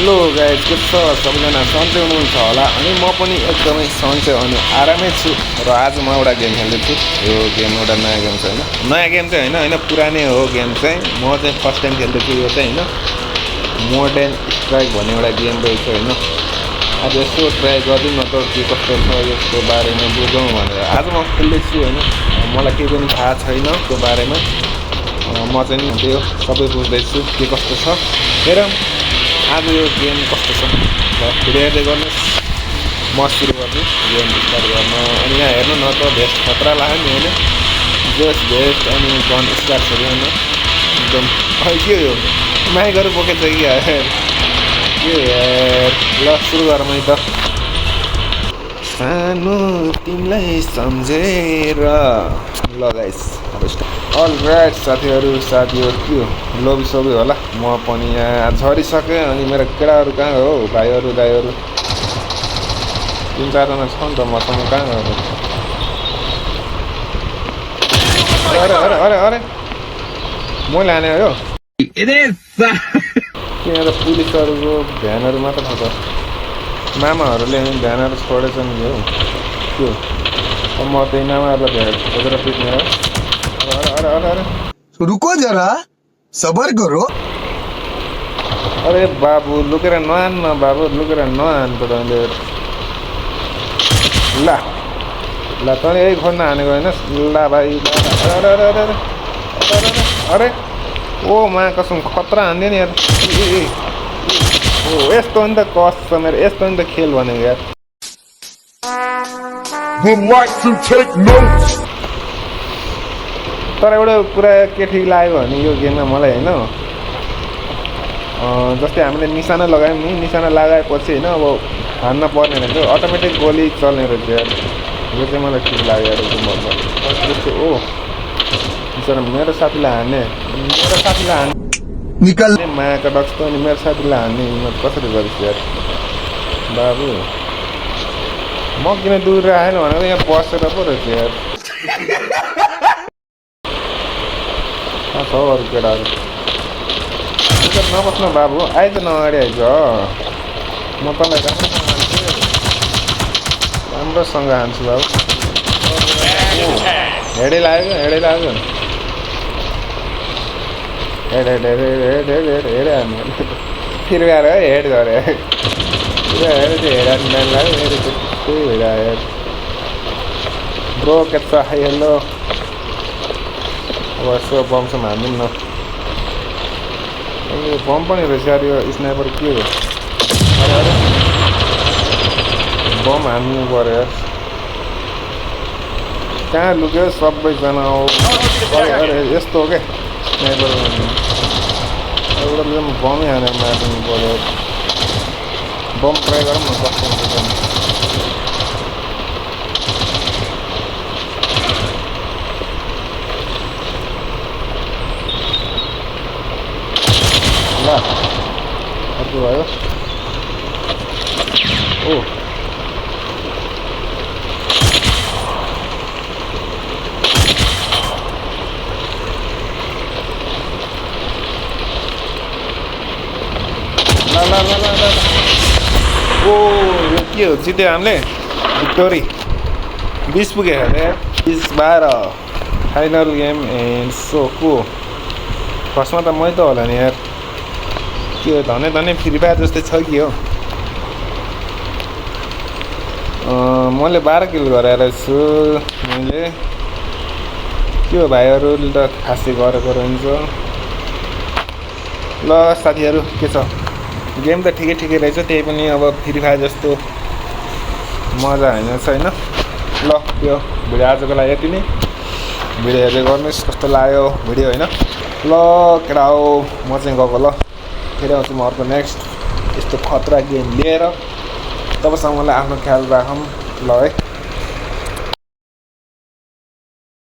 Hello guys के छ सबैजना सन्चै हुनुहुन्छ होला अनि म पनि एकदमै सन्चै अनि आरामै छु र आज म एउटा गेम खेल्दैछु। यो गेम एउटा नयाँ गेम छ हैन, नयाँ गेम चाहिँ हैन पुरानै हो गेम चाहिँ। म चाहिँ फर्स्ट टाइम खेल्दैछु यो चाहिँ हैन। मोडर्न स्ट्राइक भन्ने एउटा गेम रहेछ हैन। आज यसो ट्राई गरिदिउँ न त के कस्तो छ यसको बारेमा बुझौँ भनेर आज म खेल्दैछु हैन। मलाई केही पनि थाहा छैन त्यो बारेमा। म चाहिँ त्यो सबै बुझ्दैछु के कस्तो छ। हेरौँ आज यो गेम कस्तो छ र भिडियो हेर्दै गर्नुहोस्। म सुरु गर्छु गेम स्टार्ट गर्न। अनि यहाँ हेर्नु न त भेस्ट खतरा लाग्यो नि होइन। जस्ट भेस्ट अनि गन स्टार्ट छ होइन एकदम। के हो माइकहरू बोकेछ कि यार के यार। ल सुरु गरौँ है त। सानो तिमीलाई सम्झेर ल गाइस अब अलराइट साथीहरू के हो लोभी सोभी होला। म पनि यहाँ झरिसकेँ अनि मेरो केटाहरू कहाँ हो भाइहरू दाइहरू 3-4जना छ नि त मसँग कहाँ गयो। अरे अरे अरे अरे मैले हाने हो यहाँ त पुलिसहरूको भ्यानहरू मात्र छ त। मामाहरूले भ्यानहरू छोडेछन् नि हौ के हो। म त्यही मामाहरूलाई खोजेर पिट्ने हो। अरे अरे अरे अरे रुको जरा सबर करो। अरे बाबु लुकेर नआन न बाबु लुकेर नआन त तैँले। ल ल तैँले यही खोज्न हानेको होइन ल भाइ। अरे अरे अरे अरे अरे ओ मा कसम खतरा हान्थ्यो नि यार। ओ यस्तो नि त कस छ मेरो यस्तो नि त खेल भनेको यार। तर एउटा पुरा के ठिक लाग्यो भने यो गेममा मलाई होइन जस्तै हामीले निशाना लगायौँ नि निशाना लगाएपछि होइन अब हान्न पर्ने रहेछ अटोमेटिक गोली चल्ने रहेछ यार। यो चाहिँ मलाई ठिक लाग्यो यार जस्तो। ओ बिचरा मेरो साथीलाई हान्ने निकल मायाका डक्स अनि मेरो साथीलाई हान्ने हिम्मत कसरी गरिस् यार बाबु। म किन दूर आएन भनेको यहाँ बसेर पो रहेछ यार। कहाँ छ अरू केटाहरू नबस्नु बाबु आइज न अगाडि आइज। म तँलाई राम्रोसँग हान्छु बाबु। हेडै लाग्यो हेडै लाग्यो head head head head head head head हान्नु फेरि आएर है हेड गरे हेड चाहिँ हेड हान्नु बिहान लाग्यो हेड त्यस्तै भइरहेको ब्रो के छ हेलो। अब यसो बमसम हान्दिउँ न। यो बम पनि रहेछ यार यो स्नाइपर के हो। अरे अरे बम हान्नु पऱ्यो यार। कहाँ लुक्यो सबैजना हो। अरे यस्तो हो क्या स्नाइपर एउटा बमै हानेर मारिदिनु पऱ्यो। बम ट्राई गरौँ न कस्तो हुन्छ। ल अर्को भयो। ओ ल ल ल ल ल ओ यो के हो जित्यो हामीले भिक्टोरी 20 पुग्यो अरे 20-12 फाइनल गेम एन्ड सो को फर्स्टमा त मै त होला नि यार। के हो धनै धनै फ्री फायर जस्तै छ कि हो। मैले 12 किल गरेर छु मैले। के हो भाइहरूले त खासै गरेको रहन्छ। ल साथीहरू के छ गेम त ठिकै रहेछ त्यही पनि अब फ्री फायर जस्तो मजा होइन छैन। ल यो भिडियो आजको लागि यति नै। भिडियो हेर्दै गर्नुहोस् कस्तो लाग्यो भिडियो होइन। ल केटा हो म चाहिँ गएको ल फेरि आउँछु म अर्को नेक्स्ट यस्तो खतरा गेम लिएर। तबसम्म मलाई आफ्नो ख्याल राखौँ ल है।